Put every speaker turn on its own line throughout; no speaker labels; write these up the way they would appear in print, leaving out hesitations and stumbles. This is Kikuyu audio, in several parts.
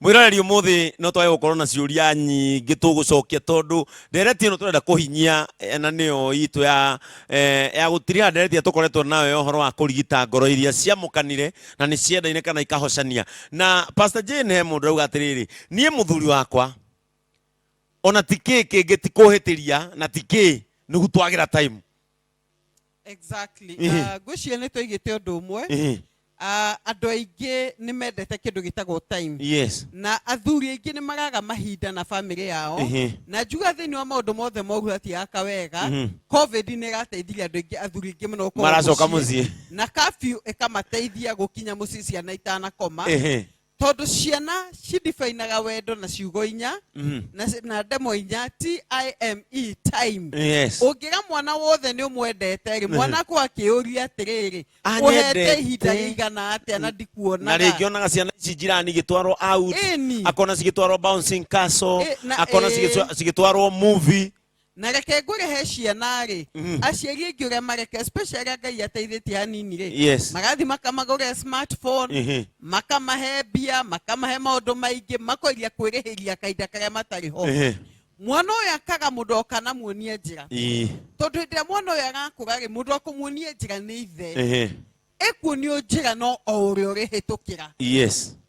Mwiroreri, umuthi no twage gukorwo na ciuria nyingĩ tũgũcokia tondũ ndereti ĩno tũrenda kũhinyia na nĩyo itũ ya gũtiriha ndereti ĩrĩa tũkoretwo nayo ya ũhoro wa kũrigita ngoro iria ciamũkanire na nĩ ciendaine kana ikahocania. Na Pastor Jane, he mũndũ auga atĩrĩrĩ, niĩ mũthuri wakwa ona ti kĩ kĩngĩ, ti kũhĩtĩria na ti kĩ nĩgu twagĩra time.
Exactly. Ngwĩciria nĩ twaigĩte ũndũ ũmwe. Andũ aingĩ nĩ mendete kĩndũ gĩtagwo time. Na athuri aingĩ nĩ maraga mahinda na bamĩrĩ yao. Na njuga thĩinĩ wa maũndũ mothe moru hatiaka wega. COVID nĩ ĩrateithirie andũ aingĩ, athuri aingĩ mũno gũkorwo
maracoka mũciĩ.
Na curfew ĩkamateithia gũkinya mũciĩ ciana itanakoma. Tondũ ciana cidifainaga wendo na ciugo inya na ndemo inya, TIME, time. Ũngĩra mwana wothe nĩ ũmwendete rĩ, mwana akũ akĩũria atĩrĩrĩ,
Anyendete.
Ũhete ihinda rĩigana atĩa na
Na
ndikuonaga?
Rĩngĩ onaga ciana ici njirani igĩtwarwo out, akona cigĩtwarwo bouncing castle, akona cigĩtwarwo movie.
Na reke ngũrehe ciana rĩ, aciari aingĩ ũrĩa mareka, especially arĩa Ngai ateithĩtie hanini rĩ, magathiĩ makamagũrĩra smartphone, makamahe mbia, makamahe maũndũ maingĩ, makoiria kwĩrĩhĩria kahinda karĩa matarĩ ho. Mwana ũyũ akaga mũndũ oka na muonie njĩra. Tondũ hĩndĩ ĩrĩa mwana ũyũ arakũra rĩ, mũndũ wa kũmuonia njĩra nĩ ithe. Ĩkuonio njĩra no o ũrĩa ũrĩhĩtũkĩra.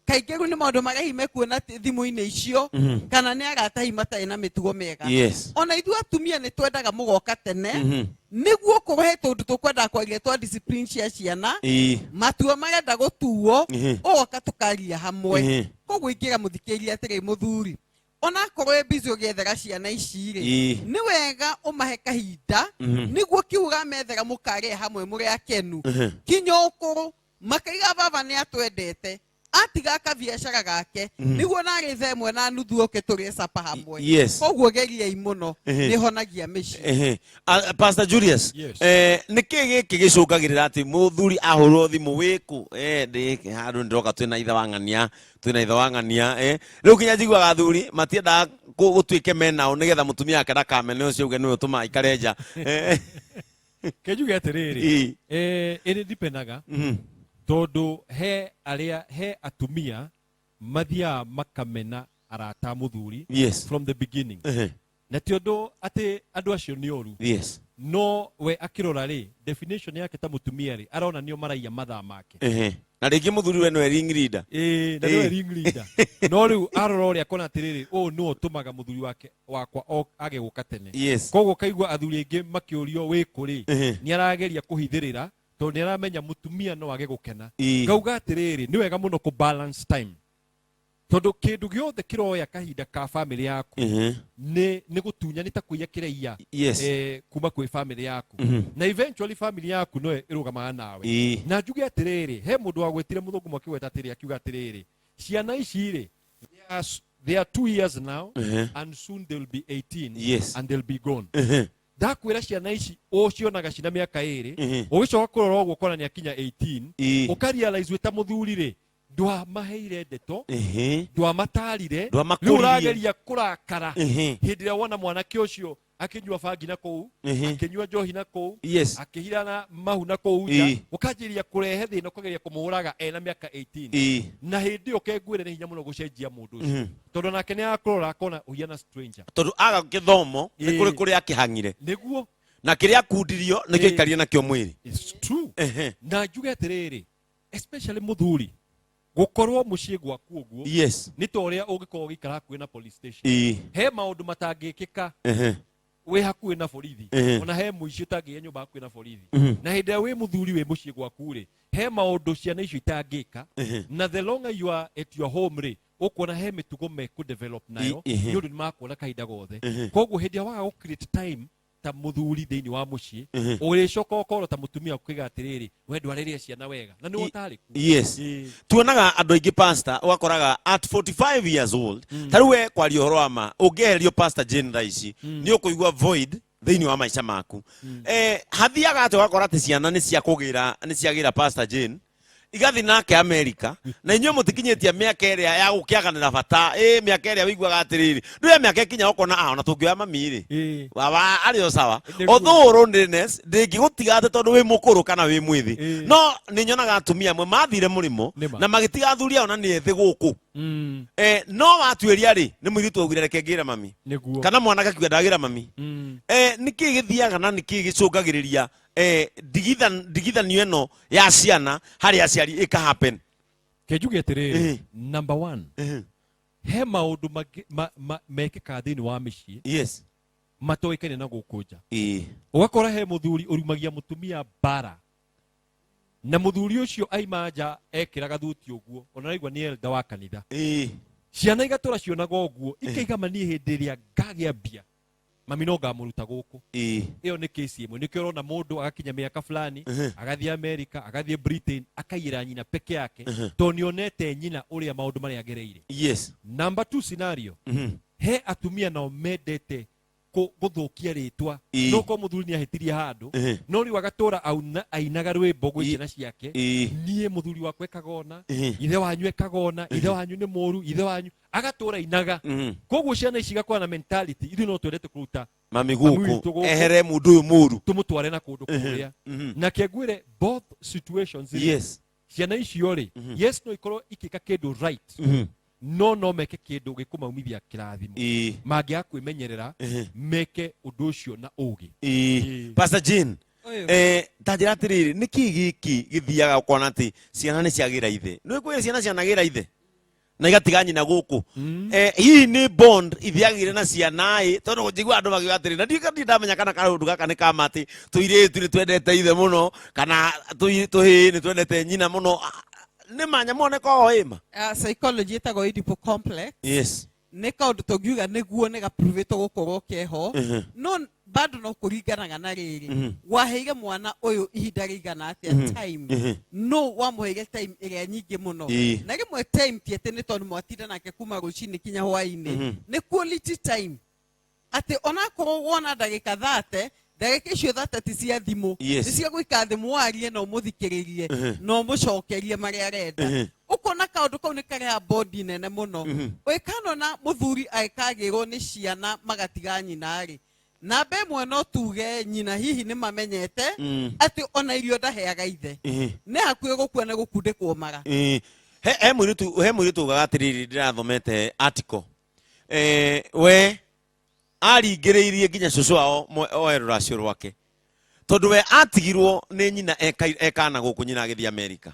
Kaingĩ rĩu nĩ maũndũ marĩa hihi mekuona thimũ-inĩ icio, kana nĩ arata hihi matarĩ na mĩtugo mĩega. Ona ithuĩ atumia nĩ twendaga mũgoka tene, nĩguo kũrehe tũndũ tũkwendaga kwaria twa discipline cia ciana, matua marenda gũtuo, ũgoka tũkaria hamwe. Koguo ingĩra mũthikĩrĩria atĩrĩ, mũthuri, onakorwo wĩ busy ũgĩethera ciana ici rĩ, nĩ wega ũmahe kahinda, nĩguo kiu ũramethera mũkarĩe hamwe mũrĩ akenu, kinya ũkũrũ makaiga baba nĩ atwendete, atiga kabiacara gake, nĩguo narĩ thaa ĩmwe na nuthu oke tũrĩe sapa hamwe. Koguo geriai mũno. Nĩ honagia mĩciĩ.
Ehe. Ah, Pastor Julius,
Yes.
Nĩ kĩ gĩkĩ gĩcũngagĩrĩra atĩ mũthuri ahũrwo thimũ, wĩkũ? Ndĩ handũ ndĩroka, twĩna ithe wa ng'ania, twĩna ithe wa ng'ania. Rĩu nginya njiguaga athuri matiendaga gũtuĩke menao nĩgetha mũtumia wake ndakamene ũcio uge nĩwe ũtũmaga aikare nja.
Kenjuge atĩrĩrĩ, ĩrĩ ndipenaga, tondũ he arĩa, he atumia mathiaga makamena arata a mũthuri from the beginning, na ti ũndũ atĩ andũ acio nĩ oru, no we akĩrora rĩ, definition yake ta mũtumia rĩ, arona nĩo maraiya mathaa make.
Na rĩngĩ mũthuri we nĩwe ring leader.
Ĩĩ, na nĩwe ring leader, no rĩu arora ũrĩa akona atĩrĩrĩ, ũũ nĩwe ũtũmaga mũthuri wake wakwa age gũka tene. Koguo kaigua athuri aingĩ makĩũrio wĩkũ rĩ, nĩ arageria kũhithĩrĩra tondũ nĩ aramenya mũtumia no age gũkena. Ngauga atĩrĩrĩ, nĩ wega mũno kũ balance time, tondũ kĩndũ gĩothe kĩroya kahinda ka famĩlĩ yaku nĩ gũtunya, nĩ ta kũiya kĩraiya kuma kwĩ famĩlĩ yaku, na eventually famĩlĩ yaku no ĩrũgamaga nawe. Na njuge atĩrĩrĩ, he mũndũ wagwĩtire mũthũngũ makĩgweta atĩrĩ, akiuga atĩrĩrĩ, ciana ici rĩ, they are 2 years now and soon they will be 18 and they'll be gone. Ndakwĩra ciana ici ũcionaga cina mĩaka 2, ũgĩcoka kũrora ũguo ũkona nĩ akinya 18, ũkarealize wĩ ta mũthuri rĩ, ndwamaheire ndeto, ndwamatarire.
Ndwamakũririe.
Rĩu ũrageria kũrakara hĩndĩ ĩrĩa wona mwanake ũcio akĩnyua bangi na kũu, akĩnyua njohi na kũu, akĩhirana mahu na kũu nja, ũkanjĩrĩria kũrehe thĩna, ũkageria kũmũraga ena mĩaka 18. Na hĩndĩ ĩyo kengwĩre nĩ hinya mũno gũcenjia mũndũ ũcio, tondũ nake nĩ akũrora akona ũhiana stranger.
Tondũ aga gĩthomo nĩ kũrĩ kũrĩa akĩhang'ire na kĩrĩa akundirio nĩkĩo aikarie nakĩo mwĩrĩ.
It's true. Na njuge atĩrĩrĩ, especially mũthuri, gũkorwo mũciĩ gwaku ũguo nĩ ta ũrĩa ũngĩkorwo ũgĩikara hakuhĩ na police station. He maũndũ matangĩkĩka wĩ hakuhĩ na borithi. Ona he mũici ũtangĩgĩa nyũmba hakuhĩ na borithi. Na hĩndĩ ĩrĩa wĩ mũthuri wĩ mũciĩ gwaku rĩ, he maũndũ ciana icio itangĩka. Na the longer you are at your home rĩ, ũkuona he mĩtugo mekũ develop nayo, nĩ ũndũ nĩ makuona kahinda gothe. Koguo hĩndĩ ĩrĩa waga gũ create time ta mũthuri thĩinĩ wa mũciĩ, ũrĩcoka ũkorwo ta mũtumia ũkiuga atĩrĩrĩ, we ndwarĩrie ciana wega na nĩwe ũtarĩ kuo.
Tuonaga andũ aingĩ, pastor, ũgakoraga at 45 years old, ta rĩu we kwaria ũhoro wa ma, ũngĩeherio Pastor Jane thaa ici, nĩ ũkũigua void thĩinĩ wa maica maku. Hathiaga atĩ ũgakora atĩ ciana nĩ cia kũgĩra, nĩ ciagĩra Pastor Jane. Igathiĩ nake Amerika, na inyuĩ mũtikinyĩtie mĩaka ĩrĩa ya gũkĩaganĩra bata. Ĩ mĩaka ĩrĩa wĩiguaga atĩrĩrĩ, ndũya mĩaka ĩkinya ũkona ah, ona tũngĩoya mami rĩ, baba arĩ o sawa. Although loneliness ndĩngĩgũtiga atĩ tondũ wĩ mũkũrũ kana wĩ mwĩthĩ. No nĩ nyonaga atumia amwe mathire mũrĩmo
Nĩma.
na magĩtiga athuri ao na nĩ ethĩ gũkũ. No watuĩria rĩ, nĩ mũirĩtu augire reke ngĩre mami, kana mwanake akiuga ndagĩra mami. Nĩkĩ gĩthiaga na nĩkĩ gĩcũngagĩrĩria ndigithanio ĩno ya ciana harĩ aciari ĩka happen?
Ke njuge atĩrĩrĩ, number one, he maũndũ mangĩ mekĩkaga thĩinĩ wa mĩciĩ matoĩkaine na gũkũ nja. Ũgakora he mũthuri ũrumagia mũtumia mbara, na mũthuri ũcio aima nja ekĩraga thuti ũguo, ona araigua nĩ elder wa kanitha. Ciana igatũra cionaga ũguo, ikaiga mani hĩndĩ ĩrĩa ngagĩa mbia, mami no ngamũruta gũkũ. Ĩyo nĩ kesi ĩmwe. Nĩkĩo ũrona mũndũ agakinya mĩaka fulani, agathiĩ America, agathiĩ Britain, akaiyĩra nyina peke yake, tondũ nĩonete nyina ũrĩa maũndũ marĩa agereire. Number two scenario, he atumia nao mendete gũthũkia rĩtwa. No korwo mũthuri nĩ ahĩtirie handũ, no rĩu agatũra ainaga rwĩmbo gwĩ ciana ciake, niĩ mũthuri wakwa ekaga ũna, ithe wanyu ekaga ũna, ithe wanyu nĩ mũru, ithe wanyu, agatũra ainaga. Koguo ciana ici igakorwo na mentality, ithuĩ no twendete kũruta
mami
mami
gũkũ,
witũ gũkũ,
ehere mũndũ ũyũ mũru,
tũmũtware na kũndũ kũrĩa. Na kĩngwĩre both situations rĩ, ciana icio rĩ, yes, no ikorwo ikĩka kĩndũ right, no meke kĩndũ gĩkũmaumithia kĩrathimo mangĩaga kwĩmenyerera, meke ũndũ ũcio na ũgĩ.
Pastor Jane,
Ũyũ.
Ta njĩra atĩrĩrĩ, nĩkĩ gĩkĩ gĩthiaga ũkona atĩ ciana nĩ ciagĩra ithe? Nĩ kwĩ ciana cianagĩra ithe na igatiga nyina gũkũ. Hihi nĩ bond ithiagĩire na ciana ĩ? Tondũ njigua andũ makiuga atĩrĩ, na ndiũĩ ndirĩ ndamenya kana kaũndũ gaka nĩ kama atĩ tũirĩtu nĩ twendete ithe mũno kana tũhĩĩ nĩ twendete nyina mũno. Nĩ ma nyamũ nĩ koragwo ĩma.
Psychology ĩtagwo Oedipal complex. Nĩ kaũndũ tũngiuga nĩguo nĩ gapruvĩtwo gũkorwo keho, no bado no kũringanaga na rĩrĩ, waheire mwana ũyũ ihinda rĩigana atĩa, time. No wamũheire time ĩrĩa nyingĩ mũno. Na rĩmwe time ti atĩ nĩ tondũ mwatinda nake kuma rũcinĩ kinya hwainĩ, nĩ quality time, atĩ onakorwo wona ndagĩka 30, ndagĩka icio 30 ti cia thimũ, nĩ cia gũikara thĩ mwarie na ũmũthikĩrĩrie na ũmũcokerie marĩa arenda. Ũkona kaũndũ kau nĩ kareha bondi nene mũno. Ũĩkanona mũthuri agĩkagĩrwo nĩ ciana magatiga nyina rĩ, namba ĩmwe no tuge nyina hihi nĩ mamenyete atĩ ona irio ndaheaga ithe, nĩ hakuhĩ gũkua nĩ gũkundĩkwo mara.
He mũirĩtu ugaga atĩrĩrĩ, ndĩrathomete article, we aringĩrĩirie nginya cũcũ wao oe rũracio rwake, tondũ we atigirwo nĩ nyina ekana gũkũ, nyina agĩthiĩ Amerika,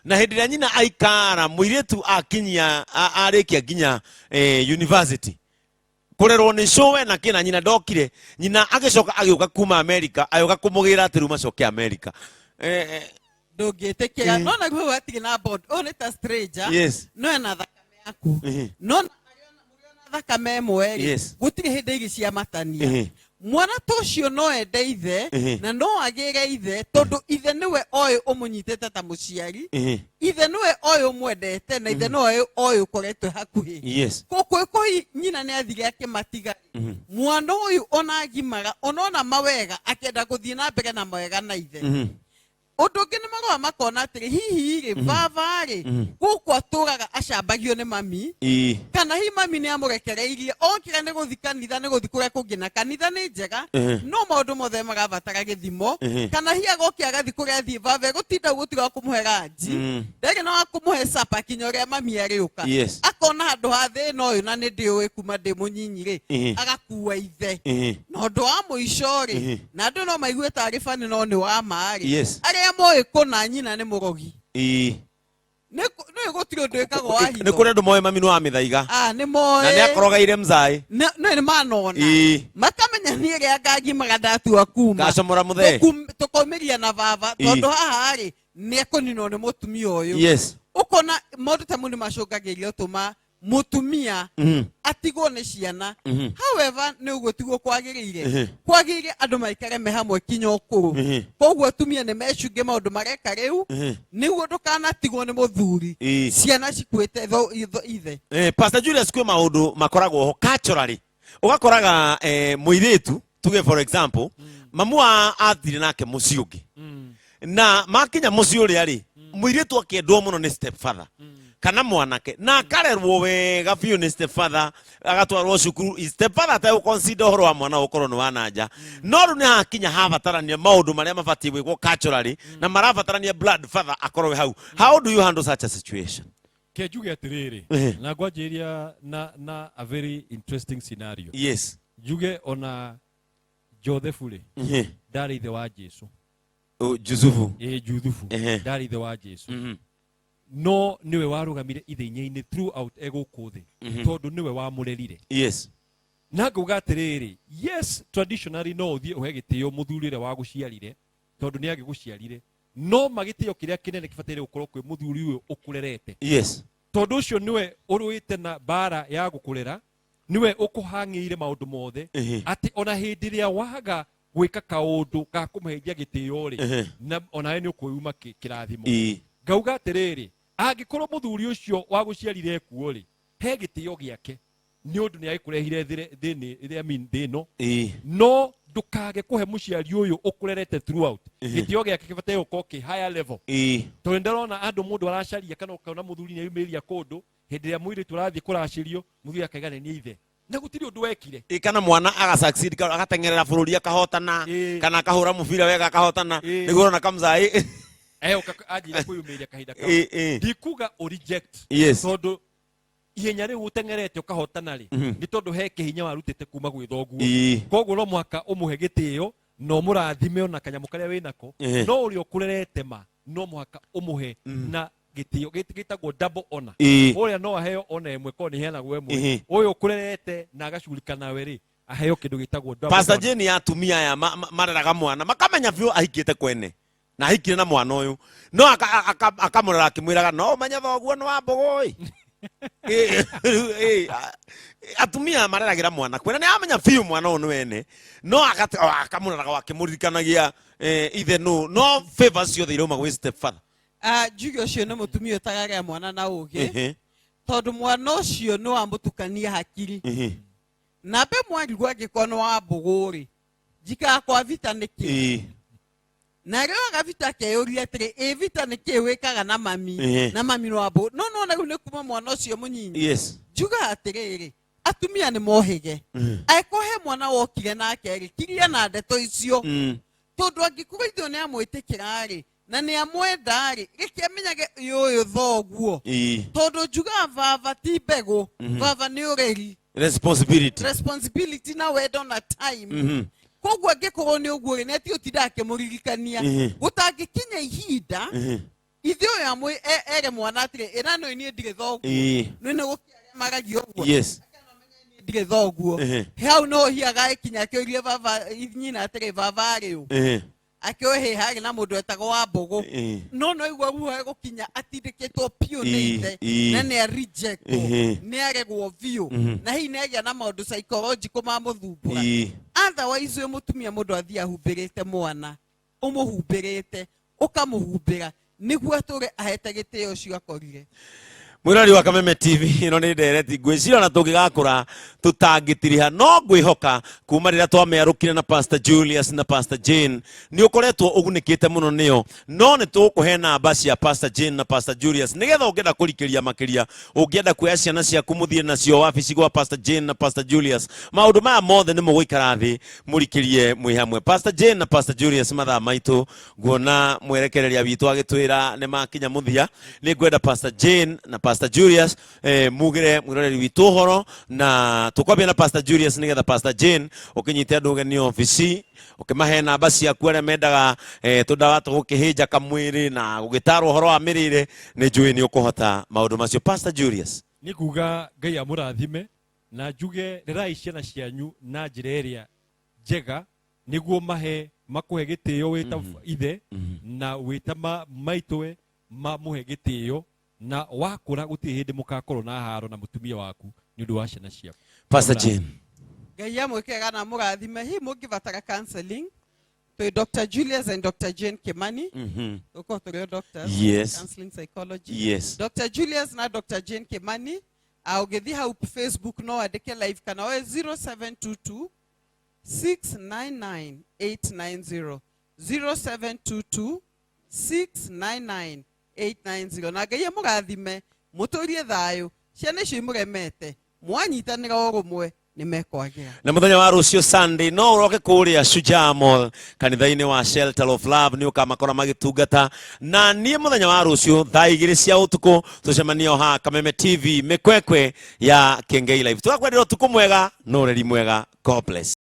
na hĩndĩ ĩrĩa nyina aikara, mũirĩtu akinyia arĩkia nginya university, kũrerwo nĩ cũwe na kĩna, nyina ndokire. Nyina agĩcoka agĩũka kuma Amerika, agĩũka kũmũgĩra atĩ rĩu macoke Amerika.
Ndũngĩtĩkĩra. No na rĩu hatirĩ na bond, ũyũ nĩ ta stranger. No ena thakame yaku, no na mũrĩ ona thakame ĩmwe rĩ, gũtirĩ hĩndĩ igĩ cia matania. Mwana ta ũcio no ende ithe na no agĩre ithe, tondũ ithe nĩwe oĩ ũmũnyitĩte ta mũciari, ithe nĩwe oĩ ũmwendete, na ithe nĩwe oĩ ũkoretwo hakuhĩ. Kũkũ kũi nyina nĩ athire akĩmatiga. Mwana ũyũ ona agimara onona mawega, akĩenda gũthiĩ na mbere na mawega na ithe. Ũndũ ũngĩ nĩ marũa makona atĩrĩ, hihi rĩ, baba rĩ, gũkũ atũraga acambagio nĩ mami, kana hihi mami nĩ amũrekereirie okĩra nĩ gũthi kanitha, nĩ gũthi kũrĩa kũngĩ, na kanitha nĩ njega, no maũndũ mothe marabatara gĩthimo. Kana hihi agokia agathi kũrĩa athiĩ, baba egũtinda gũtiga wa kũmũhe ranji, ndarĩ na wa kũmũhe sapa kinya ũrĩa mami arĩũka. Akona handũ ha thĩna ũyũ, na nĩ ndĩũĩ kuma ndĩ mũnyinyi rĩ, agakua ithe. Na ũndũ wa mũico rĩ, na andũ no maigue tarĩ bani, no nĩ wa ma rĩ, arĩa moĩ kũna nyina nĩ mũrogi. Nĩ gũtirĩ ũndũ wĩkagwo wa
Nĩ
hitho.
kũrĩ andũ moĩ mami nĩ wa mĩthaiga.
Ah, nĩ
Na nĩ
moĩ.
akorogaire mzaĩ.
Nĩ manona, makamenya niĩ rĩa ngagimaga ndatua kuma
Ngacomora mũthee.
Tũkaumĩria na baba, tondũ haha rĩ, nĩ ekũninwo nĩ mũtumia ũyũ. Ũkona maũndũ ta mau nĩ macũngagĩrĩria ũtũma mũtumia atigwo nĩ ciana. However, nĩ ũguo tiguo kwagĩrĩire. Kwagĩrĩire andũ maikare me hamwe kinya ũkũrũ. Koguo atumia nĩ mecunge maũndũ mareka rĩu, nĩguo ndũkanatigwo nĩ mũthuri ciana cikuĩte ithe.
Pastor Julius, kwĩ maũndũ makoragwo ho culturally, ũgakoraga mũirĩtu, tuge for example, mamu wa athire nake mũciĩ ũngĩ. Na makinya mũciĩ ũrĩa rĩ, mũirĩtu akĩendwo mũno nĩ stepfather kana mwanake, na akarerwo wega biũ nĩ stepfather, agatwarwo cukuru, stepfather ategũconsider ũhoro wa mwana gũkorwo nĩ wa nanja. No rĩu nĩ hakinya habatarania maũndũ marĩa mabatiĩ gwĩkwo culturally, na marabatarania blood father akorwo hau. How do you handle such a situation?
Ke njuge atĩrĩrĩ, na ngwanjĩrĩria na a very interesting scenario. Njuge ona Joseph rĩ, ndarĩ ithe wa Jesu.
Oh, Jusufu.
Ĩ, Juthufu. Ndarĩ ithe wa Jesu, no nĩwe warũgamire ithenya-inĩ throughout e gũkũ thĩ, tondũ nĩwe wamũrerire. Na ngauga atĩrĩrĩ, yes, traditionally no ũthiĩ ũhe gĩtĩo mũthuri ũrĩa wagũciarire, tondũ nĩ agĩgũciarire, no magĩtĩo kĩrĩa kĩnene kĩbataire gũkorwo kwĩ mũthuri ũyũ ũkũrerete, tondũ ũcio nĩwe ũrũĩte na mbara ya gũkũrera, nĩwe ũkũhang'ĩire maũndũ mothe, atĩ ona hĩndĩ ĩrĩa waga gwĩka kaũndũ ga kũmũheithia gĩtĩo rĩ, na onawe nĩ ũkwĩuma kĩrathimo. Ngauga atĩrĩrĩ, angĩkorwo mũthuri ũcio wagũciarire ekuo rĩ, he gĩtĩo gĩake, nĩ ũndũ nĩ agĩkũrehire thĩnĩ, I mean, thĩ ĩno. No ndũkage kũhe mũciari ũyũ ũkũrerete throughout gĩtĩo gĩake, kĩbataire gũkorwo kĩ higher level, tondũ nĩndĩrona andũ, mũndũ aracaria kana ũkona mũthuri nĩ ayumĩria kũndũ hĩndĩ ĩrĩa mũirĩtu arathiĩ kũracĩrio, mũthuri akaiga nĩ niĩ ithe, na gũtirĩ ũndũ wekire.
Ĩ, kana mwana aga succeed, agateng'erera bũrũri akahotana, kana akahũra mũbira wega akahotana, nĩguo ũrona kamzai.
Eũka anjĩire kwĩyumĩria kahinda kau. Ndikuga ũ reject, tondũ ihenya rĩu ũteng'erete ũkahotana rĩ, nĩ tondũ he kĩhinya warutĩte kuma gwĩ thoguo. Koguo no mũhaka ũmũhe gĩtĩo na ũmũrathime ona kanyamũ karĩa wĩnako. No ũrĩa ũkũrerete ma no mũhaka ũmũhe na gĩtĩo gĩtagwo double honor. Ũrĩa no aheo ona ĩmwe, korwo nĩ heanagwo ĩmwe. Ũyũ ũkũrerete na agacugurika nawe rĩ, aheo kĩndũ gĩtagwo double
Pastor
honor.
Jane, ya atumia aya mareraga mwana makamenya biũ ahikĩte kwene na ahikire na mwana ũyũ, no akamũrera akĩmwĩraga no ũmenye thoguo nĩ wa mbũgũ ĩ. Ĩ, atumia mareragĩra mwana kwene nĩ amenya biũ mwana ũyũ nĩ wene, no akamũreraga akĩmũririkanagia ithe nũ, no favors ciothe irauma gwĩ stepfather.
Ah, njuge ũcio nĩ mũtumia ũtagagĩa mwana na ũgĩ, tondũ mwana ũcio nĩ wamũtukania hakiri. Na mbe mwarigwo, angĩkorwo nĩ wa mbũgũ rĩ, njikaga kwa vita nĩkĩ? Na rĩo agavita akeyũria atĩrĩ, ĩ vita nĩkĩ wĩkaga na mami? Na mami nĩ wa mbũgũ, no nona rĩu nĩ kuma mwana ũcio mũnyinyi. Njuga atĩrĩrĩ, atumia nĩ mohĩge. Angĩkorwo he mwana wokire nake rĩ, kiria na ndeto icio, tondũ angĩkorwo ithuĩ nĩ amwĩtĩkĩra rĩ, na nĩ amwenda rĩ, reke amenyage ũyũ thoguo. Tondũ njugaga baba ti mbegũ, baba nĩ ũreri.
Responsibility.
Responsibility na wendo na time. Koguo angĩkorwo nĩ ũguo rĩ, nĩ ati ũtinda akĩmũririkania, gũtangĩkinya ihinda ithe ũyũ amwe ere mwana atĩrĩ, ĩra no niĩ ndirĩ thoguo. Nĩ nĩ gũkĩaria maragia ũguo. Niĩ ndirĩ thoguo. Hau no hiaga ĩkinya akĩũrie baba nyina atĩrĩ, baba arĩ ũ? Akĩoe harĩ na mũndũ etagwo wa mbũgũ. No igua ruo gũkinya atindĩkĩtwo biũ nĩ ithe, na nĩ reject, nĩ aregwo biũ, na hihi nĩ agĩa na maũndũ psychological mamũthumbũra. Otherwise wĩ mũtumia, mũndũ athiĩ ahumbĩrĩte mwana, ũmũhumbĩrĩte, ũkamũhumbĩra nĩguo atũre ahete gĩtĩo ũcio akorire.
Mwĩrori wa Kameme TV, ĩno nĩ ndereti ngwĩciria ona tũngĩgakũra tũtangĩtiriha, no ngwĩhoka kuma rĩrĩa twamĩarũkire na Pastor Julius na Pastor Jane nĩ ũkoretwo ũgunĩkĩte mũno nĩyo. No nĩ tũgũkũhe namba cia Pastor Jane na Pastor Julius nĩgetha ũngĩenda kũrikĩria makĩria, ũngĩenda kuoya ciana ciaku mũthiĩ nacio wabici gwa Pastor Jane na Pastor Julius, maũndũ maya mothe nĩ mũgũikara thĩ mũrikĩrie mwĩ hamwe. Pastor Jane na Pastor Julius, mathaa maitũ nguona mwerekereria witũ agĩtwĩra nĩ makinya mũthia. Nĩ ngwenda Pastor Jane na Pastor Julius mugĩre mwĩroreri witũ ũhoro, na tũkwambia na Pastor Julius nĩgetha Pastor Jane ũkĩnyite andũ ũgeni obici, ũkĩmahe namba ciaku arĩa mendaga tũdawa tũgũkĩhĩnja kamwĩrĩ na gũgĩtarwo ũhoro wa mĩrĩre. Nĩ njũĩ nĩ ũkũhota maũndũ macio, Pastor Julius.
Nĩ kuga Ngai amũrathime, na njuge rerai ciana cianyu na njĩra ĩrĩa njega, nĩguo mahe makũhe gĩtĩo wĩta ithe na wĩta maitũwe, mamũhe gĩtĩo, na wakũra gũtirĩ hĩndĩ mũgakorwo na haro na mũtumia waku nĩ ũndũ wa ciana ciaku.
Pastor Jane.
Ngai amwĩkega na mũrathime. Hihi mũngĩbatara counseling, twĩ Dr Julius and Dr Jane Kimani. Tũkorwo tũrĩ o doctors, counseling psychology. Dr Julius na Dr Jane Kimani. Ũngĩthiĩ hau Facebook no wandĩke live, kana oe 0722 699 890, 0722. 699 890. Na Ngai amũrathime, mũtũrie thayũ, ciana icio imũremete, mwanyitanĩra ũrũmwe nĩ mekwagĩra.
Na muthenya wa rucio Sunday no uroke kuria Shujaa Mall kanitha-inĩ wa Shelter of Love, nĩ ũkamakora magĩtungata. Na niĩ muthenya wa rucio thaa 2 cia ũtukũ tũcemanie o haha Kameme TV, mĩkwekwe ya Kengei Live. Tũgakwendera ũtukũ mwega na ũreri mwega. God bless.